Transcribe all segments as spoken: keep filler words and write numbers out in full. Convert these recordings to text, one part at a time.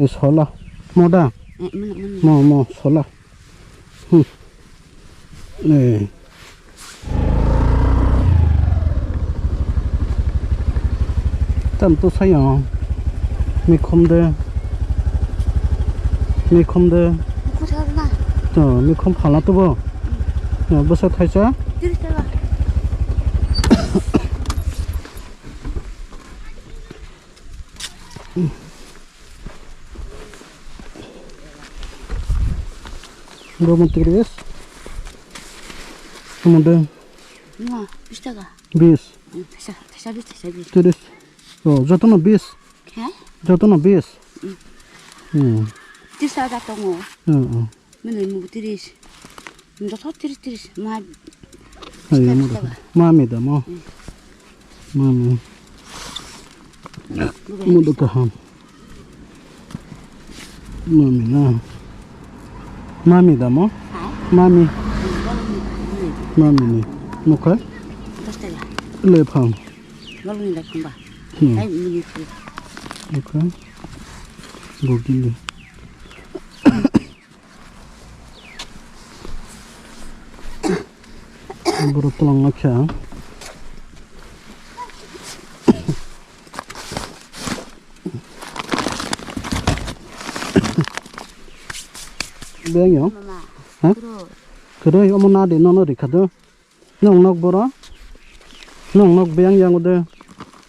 Sola. Mo da? Eh, mano, mano. Mo, mo, sola. Hmm. Eh. Tam to sayo. Mikhom de. Mikhom de. Mikhom sa na. To, mikhom phala to bo. Hmm. Ya, bwsa thaisa. Tiris taka. Bo mo tiris. Mo de. Na, bis taka. Bis. Hmm, thaisa, thaisa bis, thaisa bis. Tiris. Oh, jotono bis. He? Jotono bis. Hmm. Hmm. Tiris taka tongo. Hmm, hmm. Mwnwi mugu tiris. Joto tiris, tiris. Ma. Ayo, mudu. Mami da mo. Hmm. Mami. Mudu kaham. Mami na. Mami da mo? Ha? Mami. Mami ni. Mukha? Dos taka. Le phang. Lolong ni da khamba. Hmm. Hai, mili. Mukha? Bogili. Borok twlangma khe ang. Beng yo? Mama, ha? Kwrwi. Kwrwi, omo na de, nono rikha do. Nwng nok boro? Nwng nok beng yang de.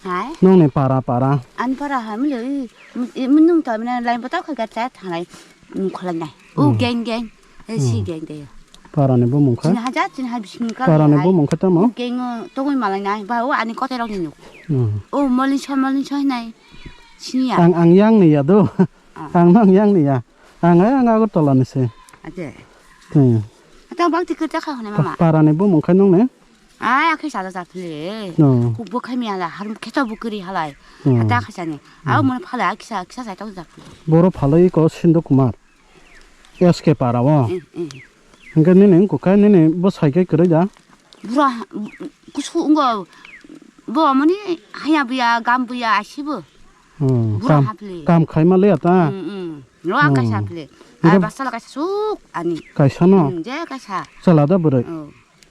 Hai? Nwng ni para, para. An para ha, mili, i, i, nwng to, mina, lain botol kha gat cha, thanglai. Nung kholai nai. O geng geng. E si geng de. Para ni bumung kha? Chini haja, chini ha bising kha. Para ni bumung kha tamo? O geng o tongoi malai nai. Ba o ani kote rok ni nuk. Hmm. O molin so, molin so nai. Sini ya. Ang, ang yang ni ya do. Ah. Ang nang yang ni ya. Ang ai ang Agartala ni se. Ate. Hmm. Ate bang tikir ta kha hone mama. Para ni bumung kha nung ne? Ai, akhe sada japhile. No. Hukbo khaimi ala, har kheto bukri halai. No. Ata khasani. Abo mone phala kisa, kisa sai tong japhile. Boro phalai ko Sindhu Kumar. S K para o. Eh, eh. Hingke nini wngkha nini bo sai khe kwrwi da? Bura kusu wngkha. Bo mani haya buya, gam buya, asibo. Hmm, bura kam, haphile. Kam khaima le ata? Hmm, hmm. Lo ang kaisa haphile. Ai basala kaisa suk ani. Kaisa no? Hmm, je kaisa. Chala da bwrwi? Oh.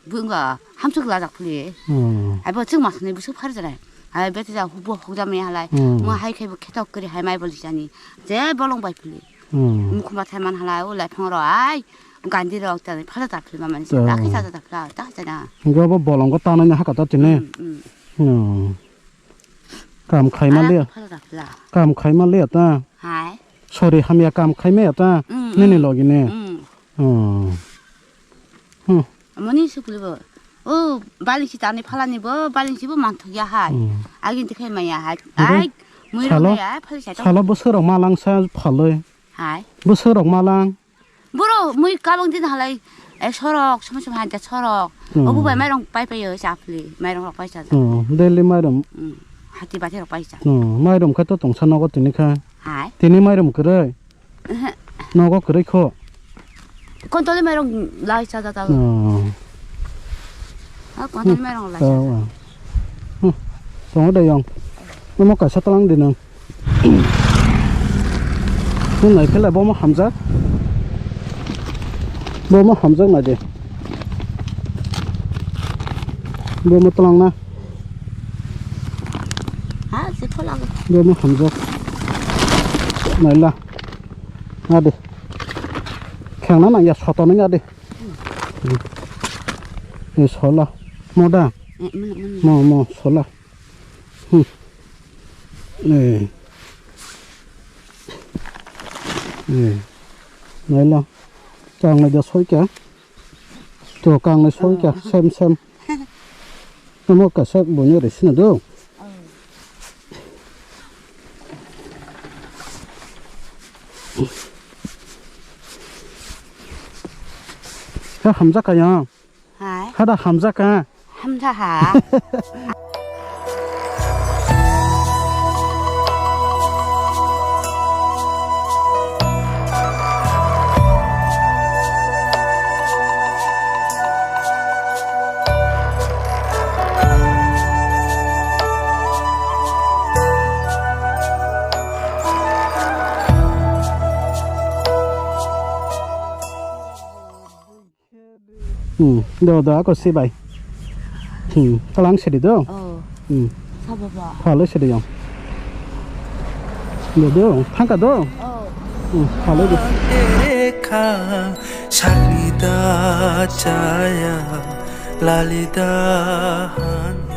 Bunga hamsuk lajak phuli. Hmm. Abo chwng masni busuk phar jare. Ai bete ja hubo hokjamani halai. Hmm. Mo hai khaibo khetok kri hai mai boli jani. Je bolong bai phuli. Hmm. Mukhuma thai man halai o lai phang ro ai. Gandhi rok tani phala ta phuli mamani. Ta kisa ta phla ta jana. Hingke abo bolongo tanai haka ta tini. Hmm, hmm. Hmm. Kam khaima le. Phala ta phla. Kam khaima le ta. Hai. Sorry hamya kam khaima ta. Hmm, nini hmm. Logi ne. Hmm. Hmm. Hmm. Moni sukli bo. O, balingsi tani phalani bo, balingsi bo manthok ya hai. Hmm. Agin tikhai maya hai. Hingke ai, mui salo, rok ya, phali sai to. Salo bwswk rok malang sa phaloi. Hai. Bwswk rok malang. Boro mui kabang din halai, e, sorok, sumui sumui hai da sorok. Hmm. Obo bai mairong pai pai yo, chapli, mairong rok pai cha. Hmm, daily mairum. Hmm. Hati bati rok pai cha. Hmm, mairum khe to tongsa nogo tini kha. Hai. Tini mairum kwrwi. Ehe. Nogo kwrwi kho. Kontoli mairong lai cha da ta. Oh. Ha, kontoli mairong lai cha. Oh, oh. Hmm. Tongo de yong. Omo kaisa tlang di nang. Nung nai phela bomo hamjak. Bomo hamjak nai de. Bomo tlang na. Ha, se phola. Bomo hamjak. Naila. Adi. Khengna nang ya soto nang adi. Ni sola. Mo da. Eh, mano, mano. Mo, mo, sola. Hmm. Eh. Eh. Naila. Kang nai da soika. To kang nai soika. Oh. Sem, sem. Omo kaisa boni ri sina do. Ha hamjak ka ya. Hai. Hada hamjak ka. Hamjak ha. Hmm, do, do, ako si bai. Hmm, talang sedi do. Oh. Hmm. Sabo ba. Phalai sedi yang. Do, do, thangka do. Oh. Hmm, phalai do. Salida chaya, lalida han.